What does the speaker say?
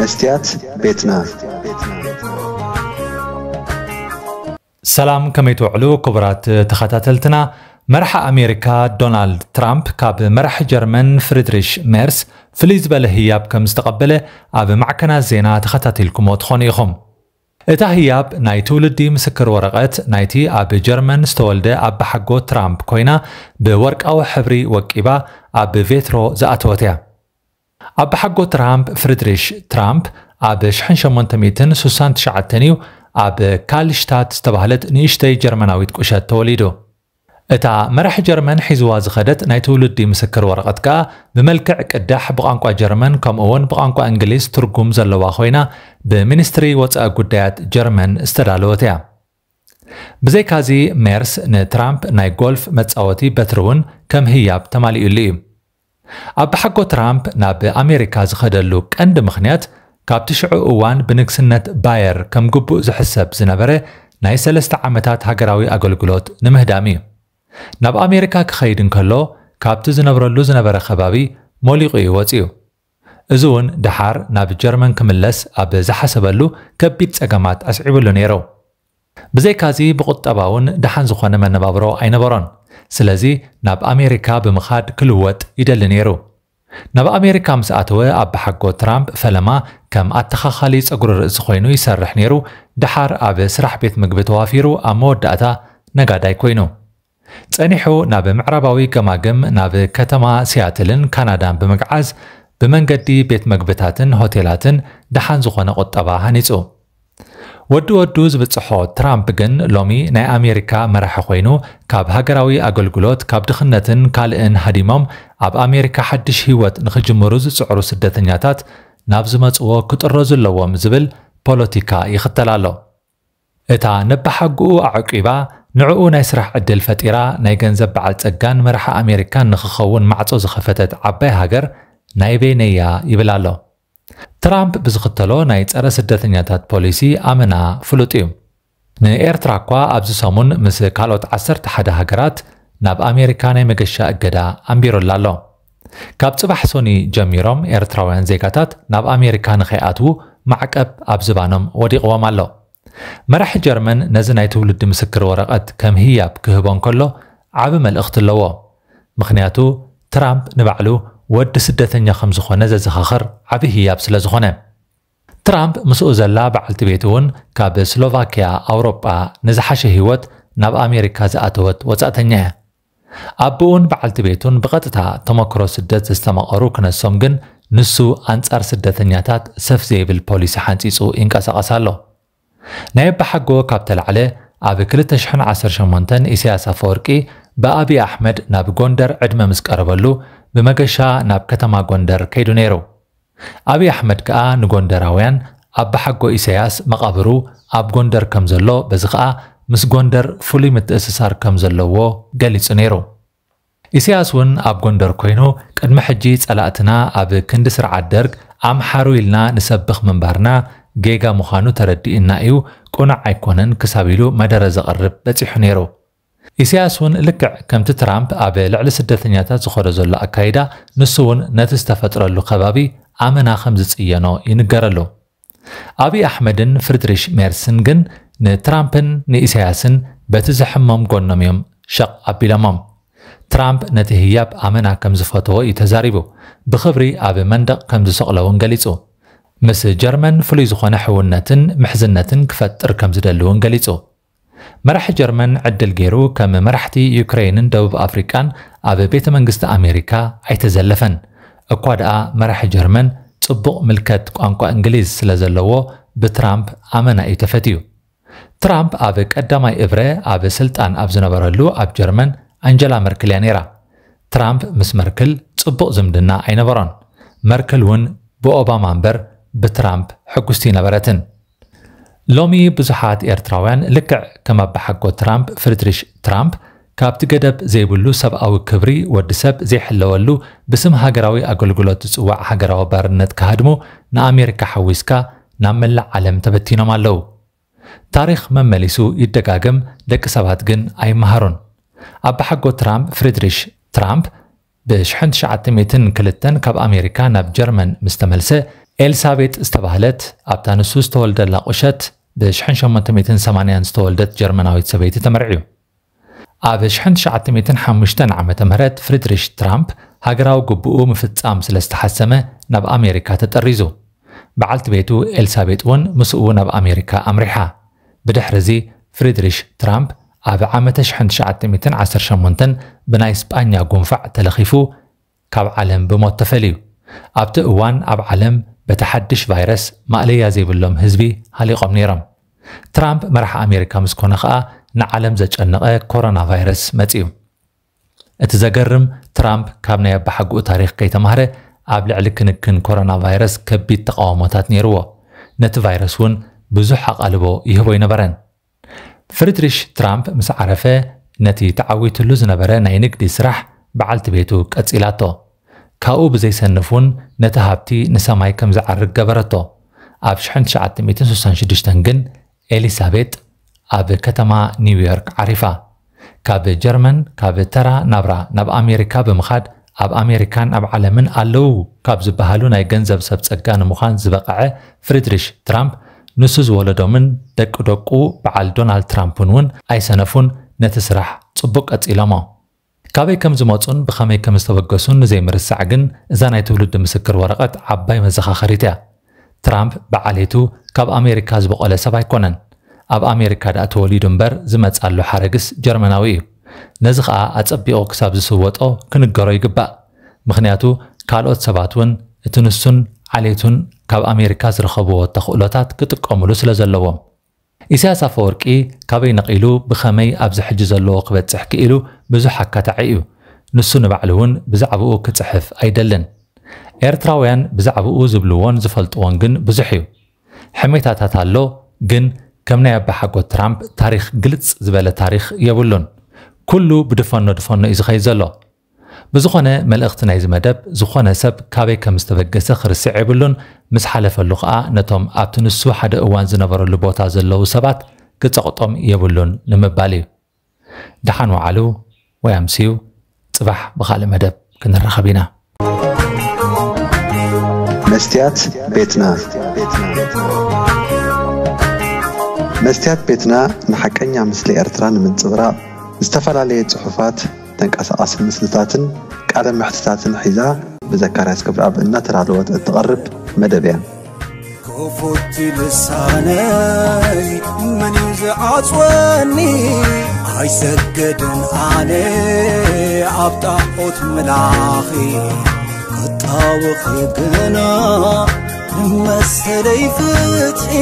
መስትያት ቤትና። ሰላም፣ ከመይ ትውዕሉ ክቡራት ተኸታተልትና? መራሒ ኣሜሪካ ዶናልድ ትራምፕ ካብ መራሒ ጀርመን ፍሪድሪሽ ሜርስ ፍልይ ዝበለ ህያብ ከም ዝተቐበለ ኣብ ማዕከናት ዜና ተኸታቲልኩሞ ትኾኑ ኢኹም። እታ ህያብ ናይ ትውልዲ ምስክር ወረቐት ናይቲ ኣብ ጀርመን ዝተወልደ ኣባሓጎ ትራምፕ ኮይና፣ ብወርቃዊ ሕብሪ ወቂባ ኣብ ቬትሮ ዝኣተወት እያ። ኣባሓጎ ትራምፕ ፍሪድሪሽ ትራምፕ ኣብ ሽሕን ሸሞንተ ሚእትን ስሳን ትሽዓተን እዩ ኣብ ካልሽታት ዝተባህለት ንእሽተይ ጀርመናዊት ቁሸት ተወሊዱ። እታ መራሒ ጀርመን ሒዝዋ ዝኸደት ናይ ትውልዲ ምስክር ወረቐት ከኣ ብመልክዕ ቅዳሕ ብቋንቋ ጀርመን ከምኡ እውን ብቋንቋ እንግሊዝ ትርጉም ዘለዋ ኮይና፣ ብሚኒስትሪ ወጻኢ ጉዳያት ጀርመን ዝተዳለወት እያ። ብዘይካዚ፣ ሜርስ ንትራምፕ ናይ ጎልፍ መጻወቲ በትሪ እውን ከም ህያብ ተማሊኡሉ እዩ። ኣባሓጎ ትራምፕ ናብ ኣሜሪካ ዝኸደሉ ቀንዲ ምኽንያት፣ ካብቲ ሽዑ እዋን ብንግስነት ባየር ከም ግቡእ ዝሕሰብ ዝነበረ ናይ ሰለስተ ዓመታት ሃገራዊ ኣገልግሎት ንምህዳም እዩ። ናብ ኣሜሪካ ክኸይድ እንከሎ፣ ካብቲ ዝነብረሉ ዝነበረ ከባቢ ሞሊቑ እዩ ወጺኡ። እዚ እውን ደሓር ናብ ጀርመን ክምለስ ኣብ ዝሓሰበሉ ከቢድ ጸገማት ኣስዒቡሉ ነይሩ። ብዘይካዚ ብቁጠባ እውን ደሓን ዝኾነ መነባብሮ ኣይነበሮን። ስለዚ ናብ ኣሜሪካ ብምኻድ ክልወጥ ይደሊ ነይሩ። ናብ ኣሜሪካ ምስ ኣተወ ኣባሓጎ ትራምፕ ፈለማ ከም ኣተኻኻሊ ጸጉሪ ርእሲ ኮይኑ ይሰርሕ ነይሩ። ደሓር ኣብ ስራሕ ቤት ምግቢ ተዋፊሩ ኣብ መወዳእታ ነጋዳይ ኮይኑ። ጸኒሑ ናብ ምዕራባዊ ገማግም ናብ ከተማ ሲያትልን ካናዳን ብምግዓዝ ብመንገዲ ቤት መግብታትን ሆቴላትን ደሓን ዝኾነ ቁጠባ ሃኒጹ። ወዲ ወዱ ዝብጽሖ ትራምፕ ግን ሎሚ ናይ ኣሜሪካ መራሒ ኮይኑ ካብ ሃገራዊ ኣገልግሎት ካብ ድኽነትን ካልእን ሃዲሞም ኣብ ኣሜሪካ ሓድሽ ህይወት ንኽጅምሩ ዝጽዕሩ ስደተኛታት ናብ ዝመጽዎ ክጥረዙ ኣለዎም ዝብል ፖለቲካ ይኽተል ኣሎ። እታ ነባሓጉኡ ኣዕቂባ ንዕኡ ናይ ስራሕ ዕድል ፈጢራ ናይ ገንዘብ በዓል ጸጋን መራሒ ኣሜሪካን ንኽኸውን ማዕጾ ዝኸፈተት ዓባይ ሃገር ናይ በይነያ ይብል ኣሎ። ትራምፕ ብዝኽተሎ ናይ ጸረ ስደተኛታት ፖሊሲ ኣመና ፍሉጥ እዩ። ንኤርትራ እኳ ኣብዚ ሰሙን ምስ ካልኦት ዓሰርተ ሓደ ሃገራት ናብ ኣሜሪካ ናይ መገሻ እገዳ ኣንቢሩላ ኣሎ። ካብ ጽባሕ ሶኒ ጀሚሮም ኤርትራውያን ዜጋታት ናብ ኣሜሪካ ንኸይኣትዉ ማዕቀብ ኣብ ዝባኖም ወዲቕዎም ኣሎ። መራሒ ጀርመን ነዚ ናይ ትውልዲ ምስክር ወረቐት ከም ህያብ ክህቦ እንከሎ ዓቢ መልእኽቲ ኣለዎ። ምኽንያቱ ትራምፕ ንባዕሉ ወዲ ስደተኛ ከም ዝኾነ ዘዘኻኽር ዓቢ ህያብ ስለ ዝኾነ። ትራምፕ ምስኡ ዘላ በዓልቲ ቤት እውን ካብ ስሎቫኪያ ኣውሮጳ ንዝሓሸ ህይወት ናብ ኣሜሪካ ዝኣተወት ወጻእተኛ እያ። ኣቦኡን በዓልቲ ቤቱን ብቐጥታ ተመክሮ ስደት ዘስተማቐሩ ክነሶም ግን ንሱ ኣንጻር ስደተኛታት ሰፍ ዘይብል ፖሊሲ ሓንጺጹ ይንቀሳቐስ ኣሎ። ናይ ኣባሓጎ ካብ ተላዕለ ኣብ ክልተ ሽሕን ዓሰርተ ሸሞንተን ኢሳያስ ኣፈወርቂ ብኣብይ ኣሕመድ ናብ ጎንደር ዕድመ ምስ ቀረበሉ ብመገሻ ናብ ከተማ ጎንደር ከይዱ ነይሩ። ኣብይ ኣሕመድ ከኣ ንጎንደራውያን ኣባሓጎ ኢሳያስ መቓብሩ ኣብ ጎንደር ከም ዘሎ በዚ ከኣ ምስ ጎንደር ፍሉይ ምትእስሳር ከም ዘለዎ ገሊጹ ነይሩ። ኢሳያስ እውን ኣብ ጎንደር ኮይኑ ቅድሚ ሕጂ ጸላእትና ኣብ ክንዲ ስርዓት ደርግ ኣምሓሩ ኢልና ንሰብኽ ምንባርና ጌጋ ምዃኑ ተረዲእና እዩ፣ ቁኑዕ ኣይኮነን ክሳብ ኢሉ መደረ ዘቕርብ በጺሑ ነይሩ። ኢሳያስ እውን ልክዕ ከምቲ ትራምፕ ኣብ ልዕሊ ስደተኛታት ዝኾዶ ዘሎ ኣካይዳ ንሱ እውን ነቲ ዝተፈጥረሉ ከባቢ ኣመና ከም ዝጽየኖ ይንገረሉ። ኣብይ ኣሕመድን ፍሪድሪሽ ሜርስን ግን ንትራምፕን ንኢሳያስን በቲ ዝሕሞም ጎኖም እዮም ሸቕ ኣቢሎሞም። ትራምፕ ነቲ ህያብ ኣመና ከም ዝፈተዎ እዩ ተዛሪቡ። ብኽብሪ ኣብ መንደቕ ከም ዝሰቕሎ እውን ገሊጹ። ምስ ጀርመን ፍሉይ ዝኾነ ሕውነትን ምሕዝነትን ክፈጥር ከም ዝደሊ እውን ገሊጹ። መራሒ ጀርመን ዕድል ገይሩ ከም መራሕቲ ዩክሬንን ደቡብ ኣፍሪቃን ኣብ ቤተ መንግስቲ ኣሜሪካ ኣይተዘለፈን። እኳ ደኣ መራሒ ጀርመን ጽቡቕ ምልከት ቋንቋ እንግሊዝ ስለ ዘለዎ ብትራምፕ ኣመና እዩ ተፈትዩ። ትራምፕ ኣብ ቀዳማይ እብረ ኣብ ስልጣን ኣብ ዝነበረሉ ኣብ ጀርመን ኣንጀላ መርክል እያ ነይራ። ትራምፕ ምስ መርክል ጽቡቕ ዝምድና ኣይነበሮን። መርክል እውን ብኦባማ እምበር ብትራምፕ ሕጉስቲ ነበረትን። ሎሚ ብዙሓት ኤርትራውያን ልክዕ ከም ኣባሓጎ ትራምፕ ፍሪድሪሽ ትራምፕ ካብቲ ገደብ ዘይብሉ ሰብኣዊ ክብሪ ወዲ ሰብ ዘይሕለወሉ ብስም ሃገራዊ ኣገልግሎት ዝጽዋዕ ሃገራዊ ባርነት ክሃድሙ ንኣሜሪካ ሓዊስካ ናብ መላእ ዓለም ተበቲኖም ኣለዉ። ታሪኽ መመሊሱ ይደጋገም፣ ደቂ ሰባት ግን ኣይመሃሩን። ኣባሓጎ ትራምፕ ፍሪድሪሽ ትራምፕ ብ ሽሕን ትሽዓተ ሚእትን ክልተን ካብ ኣሜሪካ ናብ ጀርመን ምስ ተመልሰ ኤልሳቤጥ ዝተባህለት ኣብታ ንሱ ዝተወልደላ ቁሸት ብ ሸሞንተ ሚእትን ሰማንያን ዝተወልደት ጀርመናዊት ሰበይቲ ተመርዕዩ። ኣብ ሸሞንተ ሚእትን ሓሙሽተን ዓመተ ምህረት ፍሪድሪሽ ትራምፕ ሃገራዊ ግቡኡ ምፍጻም ስለ ዝተሓሰመ ናብ ኣሜሪካ ተጠሪዙ። በዓልቲ ቤቱ ኤልሳቤጥ እውን ምስኡ ናብ ኣሜሪካ ኣምሪሓ። ብድሕርዚ ፍሪድሪሽ ትራምፕ ኣብ ዓመተ ሸሞንተ ሚእትን ዓሰርተ ሸሞንተን ብናይ ስጳኛ ጉንፋዕ ተለኺፉ ካብ ዓለም ብሞት ተፈልዩ። ኣብቲ እዋን ኣብ ዓለም በቲ ሓድሽ ቫይረስ ማእለያ ዘይብሎም ህዝቢ ሃሊቖም ነይሮም። ትራምፕ መራሒ ኣሜሪካ ምስ ኮነ ኸኣ ንዓለም ዘጨነቐ ኮሮና ቫይረስ መጺኡ። እቲ ዘገርም ትራምፕ ካብ ናይ ኣባሓጎኡ ታሪኽ ከይተማህረ ኣብ ልዕሊ ክንክን ኮሮና ቫይረስ ከቢድ ተቓውሞታት ነይርዎ። ነቲ ቫይረስ እውን ብዙሕ ኣቓልቦ ይህቦ ኣይነበረን። ፍሪድሪሽ ትራምፕ ምስ ዓረፈ ነቲ ተዓዊትሉ ዝነበረ ናይ ንግዲ ስራሕ በዓልቲ ቤቱ ቀጺላቶ። ካብኡ ብዘይሰንፍ እውን ነቲ ሃብቲ ንሰማይ ከም ዝዓርግ ገበረቶ። ኣብ ሸሞንተ ሚእትን ስሳን ሽዱሽተን ግን ኤሊሳቤጥ ኣብ ከተማ ኒውዮርክ ዓሪፋ። ካብ ጀርመን ካብ ተራ ናብራ ናብ ኣሜሪካ ብምኻድ ኣብ ኣሜሪካን ኣብ ዓለምን ኣለዉ ካብ ዝበሃሉ ናይ ገንዘብ ሰብ ጸጋ ንምዃን ዝበቐዐ ፍሪድሪሽ ትራምፕ ንሱ ዝወለዶምን ደቂ ደቁ በዓል ዶናልድ ትራምፕን እውን ኣይሰነፉን፣ ነቲ ስራሕ ጽቡቕ ቀጺሎሞ። ካበይ ከም ዝመጹን ብኸመይ ከም ዝተበገሱን ንዘይምርሳዕ ግን እዛ ናይ ትውልዲ ምስክር ወረቐት ዓባይ መዘኻኸሪት እያ። ትራምፕ ብዓሌቱ ካብ ኣሜሪካ ዝበቖለ ሰብ ኣይኮነን። ኣብ ኣሜሪካ ደኣ ተወሊዱ እምበር ዝመጻሉ ሓረግስ ጀርመናዊ እዩ። ነዚ ኸኣ ኣጸቢቑ ክሳብ ዝስወጦ ክንገሮ ይግባእ። ምኽንያቱ ካልኦት ሰባት እውን እቲ ንሱን ዓሌቱን ካብ ኣሜሪካ ዝረኸብዎ ተኽእሎታት ክጥቀሙሉ ስለ ዘለዎም። ኢሳያስ ኣፈወርቂ ካበይ ነቒሉ ብኸመይ ኣብዚ ሕጂ ዘለዎ ክበጽሕ ክኢሉ ብዙሕ ኣካታዒ እዩ። ንሱ ንባዕሉ እውን ብዛዕባኡ ክጽሕፍ ኣይደልን። ኤርትራውያን ብዛዕባኡ ዝብልዎን ዝፈልጥዎን ግን ብዙሕ እዩ። ሕሜታታት ኣሎ፣ ግን ከም ናይ ኣባሓጎ ትራምፕ ታሪኽ ግልጽ ዝበለ ታሪኽ የብሉን። ኩሉ ብድፈኖ ድፈኖ እዩ ዝኸይድ ዘሎ። ብዝኾነ መልእኽቲ ናይዚ መደብ ዝኾነ ሰብ ካበይ ከም ዝተበገሰ ክርስዕ የብሉን፣ ምስ ሓለፈሉ ኸኣ ነቶም ኣብቲ ንሱ ሓደ እዋን ዝነበረሉ ቦታ ዘለዉ ሰባት ክጸቕጦም የብሉን ንምባል እዩ። ደሓን ወዓሉ ወይ ኣምስዩ፣ ጽባሕ ብኻልእ መደብ ክንራኸብ ኢና። መስትያት ቤትና። መስትያት ቤትና ንሓቀኛ ምስሊ ኤርትራ ንምንጽብራቕ ዝተፈላለየ ጽሑፋት፣ ተንቀሳቓሲ ምስልታትን ቃለ መሕትታትን ሒዛ ብዘካርያስ ገብረኣብ እናተዳለወት እትቐርብ መደብ እያ። ክፉት ልሳነይ መን እዩ ዝዓጽወኒ? ኣይሰገድን ኣነ ኣብ ጣዖት ምላኺ ክጣወኺ ግና መሰለይ ፍትሒ።